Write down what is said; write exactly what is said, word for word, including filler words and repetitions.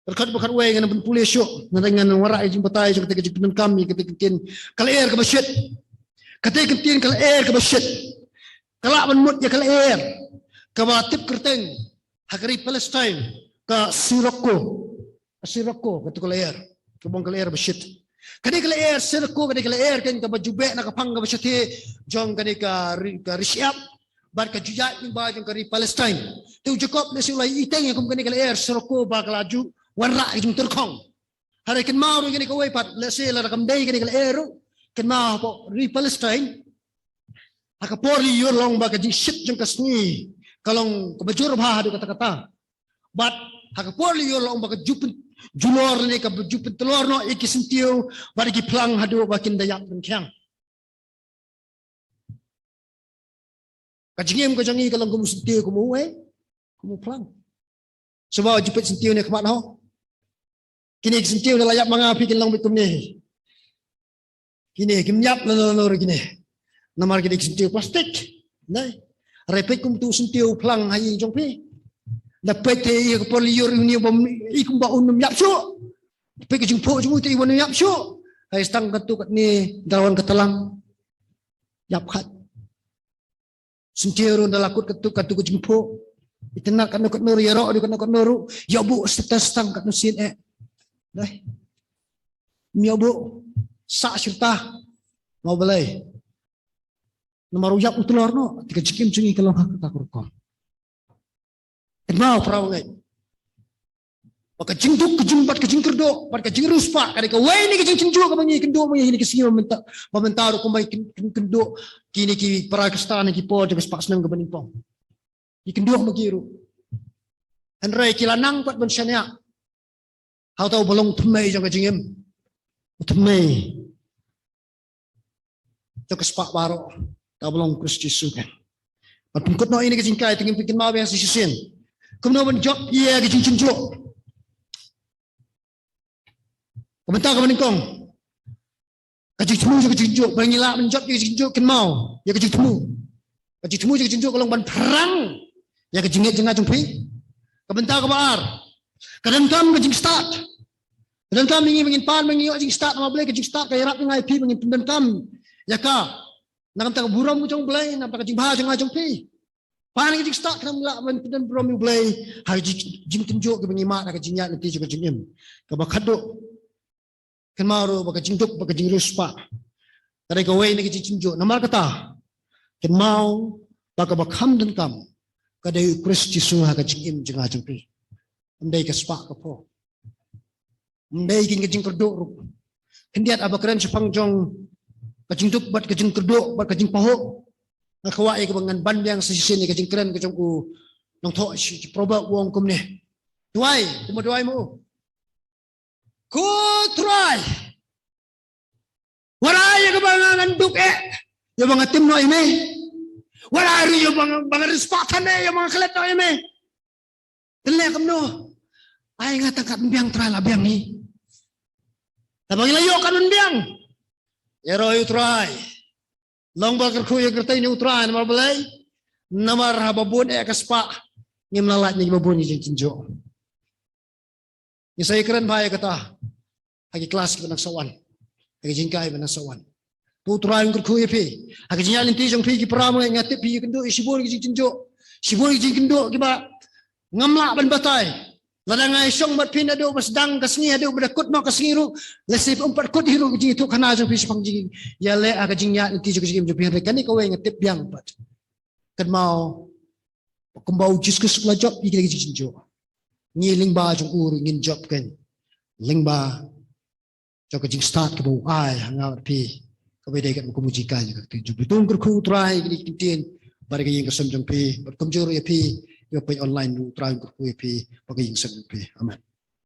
Pyrkhat ba khatwei ngan pynpule shuh, ngan ngan wanrah ïa ka jingbatai jong kata ka jingpyndonkam ïa kata ka ktien ka lyer kaba shit. Kata ka ktien ka lyer kaba shit ka lah ban mut ïa ka lyer kaba tip kyrteng ha ka ri Palestine, ka Sirocco. Ka Sirocco, kata ka lyer, kaba ong ka lyer ba shit. Kane ka lyer Sirocco, kane ka lyer kan kaba ju beh na ka phang kaba shathie jong kane ka ri, ka ri shyiap bad ka ju ïaid lyngba jong ka ri Palestine. Te u Jakob lehse u la ïohi teng ïa kum kane ka lyer Sirocco ba ka la ju wanrah ïa ka jingtyrkhong. Hynrei kynmaw ruh ïa kane kawei pat, lehse lada kam dei kane ka lyer ruh, kynmaw hapoh ri Palestine, ha ka por lyiur long ba ka jingshit jong ka sngi ka long kaba jur bha haduh katta katta. Bad ha ka por lyiur long ba ka ju pyn, julor ne ka ju pyntlor noh ïa ki syntiew bad ïa ki phlang haduh ba kin da ïap ryngkhiang. Ka jingim ka jong ngi ka long kum u syntiew, kum u, eh, kum u phlang. Shuwa ju peit syntiew ne khmat ho. Kine ki syntiew ne la ïap ma nga phi kin long beit kumne. Kine kim ïap lano lano ruh kine. Namar kine ki syntiew plastik. Nai. Hynrei peit kum uto u syntiew phlang ha ïing jong phi. Da peit te ïa ka por lyiur uni bym i kumba un ym ïap shuh. Peit ka jingphuh jong u te i wan ym ïap shuh. Hynrei tang katto katne da wan ka tlang, ïap khat. Syntiew ruh da la kut katto katto ka jingphuh. Itynnad katno katno ruh, ïaroh ruh katno katno ruh, ïoh buh stet tang katno sien eh. Dei. Ym ïoh buh sah shirta. Nga ong balei? Namar u ïap u tlor noh, te ka jingim jong ngi ka long ha kata ka rukom. Kynmaw para bangeit, ba ka jingduk, ka jing, bad ka jingkyrduh bad ka jingriewspah ka dei kawei na ki jingjynjar kaba ngi kynduh ma ngi ha kine ki sngi ba mynta, ba mynta ruh kumba ngi kyn, kyn, kynduh kine ki para Khristan ha ki por jong ka spah snem kaba nyngkong. Ngi kynduh ma ki ruh. Hynrei ki la nang pat ban shaniah ha uta uba long u thymmei jong ka jingim, u thymmei jong ka spah baroh, uta uba long u Khrist Jisu kan. Ban pynkut noh ïa kane ka jinghikai te ngin pynkynmaw biang sa shisien kumno ban jop ïa ka jingjynjar. Ka bynta kaba nyngkong, ka jingthmu jong ka jingjynjar. Ba ngi lah ban jop ïa ka jingjynjar, kynmaw ïa ka jingthmu. Ka jingthmu jong ka jingjynjar ka long ban pyrshang ïa ka jingngeit jong nga jong phi. Ka bynta kaba ar, ka donkam ka jingstad. Ka donkam ïa ngi ba ngin pan, ba ngin ïoh jingstad. Namar balei? Ka jingstad ka ïarap ïa nga ïa phi ba ngin pyndonkam ïa ka na ka bynta ka burom jong U Blei, na ka bynta ka jingbha jong nga jong phi. Pan ka jingstad khnang ba lah ban pyndon burom ïa U Blei ha ka jing, jingtynjuh kaba ngi mad ha ka jingïaid lynti jong ka jingim. Kaba khatduh, kynmaw ruh ba ka jingduk bad ka jingriewspah ka dei kawei na ka jingtynjuh. Namar kata, kynmaw ba kaba kham donkam ka dei U Khrist Jisu ha ka jingim jong nga jong phi. Ym dei ka spah ka phew. Ym dei kine ka jingkyrduh ruh. Khyndiat haba kren shaphang jong ka jingduk bad ka jingkyrduh bad ka jingpahuh, nga kwah ïa kaba ngan ban biang sa shisien ïa ka jingkren ka jong u nongthoh shi, shi proverb u ong kumne: Duwai, kumba duwai mo. Ko Trai, wara ïa kaba nga ngan duk eh ïa ba nga tim noh ïa me. Wara ruh ïa ba nga, ba nga riewspah than eh ïa ba nga klet noh ïa me. Te leh kumno? Ai nga tang kat ban biang Trai, la biang hi. Te ba ngi la ïoh kat ban biang, ïaroh ïa U Trai. Long ba kyrkhu ïa ka kyrteng U Trai. Namar balei? Namar haba bun eh ka spah, ngim lah lait na kiba bun ki jingtynjuh. Ngi sa ïakren bha ïa kata ha ki klas kiba nang sa wan, ha ki jinghikai ba nang sa wan. To U Trai un kyrkhu ïa phi ha ka jingïaid lynti jong phi. Ki para bangeit, nga tip phi ïakynduh ïa shibun ki jingtynjuh, shibun ki jingkynduh kiba ngam lah ban batai. Lada nga ïashong bad phi naduh ba sdang ka sngi haduh ba da kut noh ka sngi ruh, lehse ym pat kut hi ruh ka jingïathuhkhana jong phi shaphang jingïaleh ha ka jingïaid lynti jong ka jingim jong phi. Hynrei kane kawei nga tip biang pat. Kynmaw kumba U Jisu Khrist u la jop ïa kine ki jingjynjar, ngi lyngba jong u ruh ngin jop kein lyngba jong ka jingstad kaba u ai ha nga bad phi, kaba dei katkum u jinghikai jong ka ktien jong phi. To un kyrkhu U Trai ïa kine ki ktien bad ïa ka ïing ka sem jong phi, bad kumjuh ruh ïa phi kiba peit online ruh, U Trai un kyrkhu ïa phi bad ka ïing ka sem jong phi. Amen.